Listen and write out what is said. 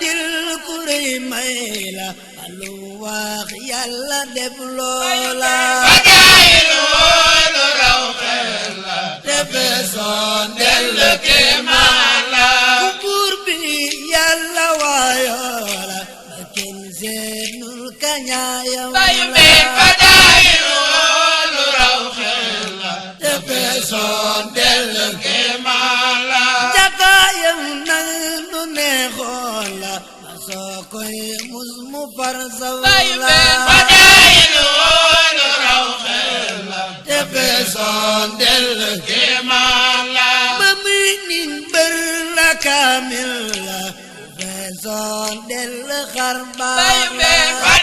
dil ku rëy may la lu wax yàlla def loola fadaayilu lu raw xel la te feesoon del kéemaan la ku buur bi yàlla waayoola ba kenn seenul kañaayam bayu mbeen fadaayilu lu raw xel la te feesoon del kéemaan la jakaayam nag nu neexoon la ma soo koy mus mu far saw bayu la mbeen fadaayilu lu raw xel la te feesoon del kéemaan la ba muy nin bër la kaamil la feesoon del xar baax bayu mbeen la